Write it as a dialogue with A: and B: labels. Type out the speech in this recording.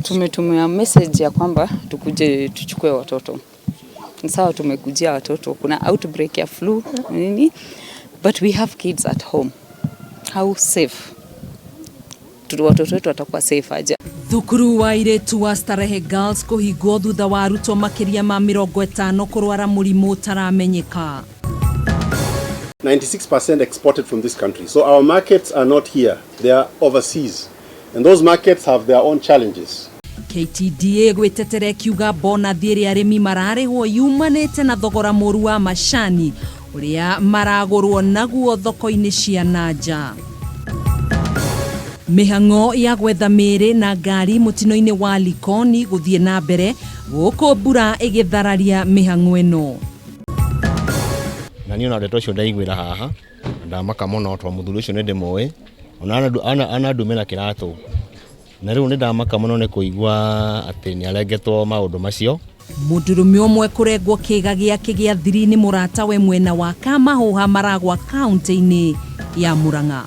A: Tumetumia message ya kwamba tukuje tuchukue watoto. Sawa, tumekujia watoto, kuna outbreak ya flu nini, but we have kids at home. How safe? Watoto wetu watakuwa safe aje?
B: Thukuru wa airĩtu wa Starehe Girls kũhingwo thutha wa arutwo makĩria ma 50 kũrwara mũrimũ ũtaramenyeka.
C: 96% exported from this country. So our markets are not here, they are overseas. And those markets have their own challenges.
B: KTDA gwĩtetera ĩkiuga bonathi ĩrĩa arĩmi mararĩhwo yumanĩte na thogora mũru wa macani ũrĩa maragũrwo naguo thoko-inĩ cia na nja. Mĩhang'o ya gwetha mĩĩrĩ na ngari mũtino-inĩ wa Likoni gũthiĩ na mbere gũkũ mbura ĩgĩthararia mĩhang'o ĩno.
D: Na niĩ ona ndeto ũcio ndaiguĩra haha na ndamaka mũno tondũ mũthuri ũcio nĩ ndĩmũĩ ona anandumĩra kĩratũ na rĩu nĩ ndamaka mũno nĩ kũigua atĩ nĩ arengetwo maũndũ macio.
B: Mũndũrũme ũmwe kũrengwo kĩĩga gĩake gĩa thiri nĩ mũratawe mwena wa Kamahũha Maragwa kaunti-inĩ ya Murang'a.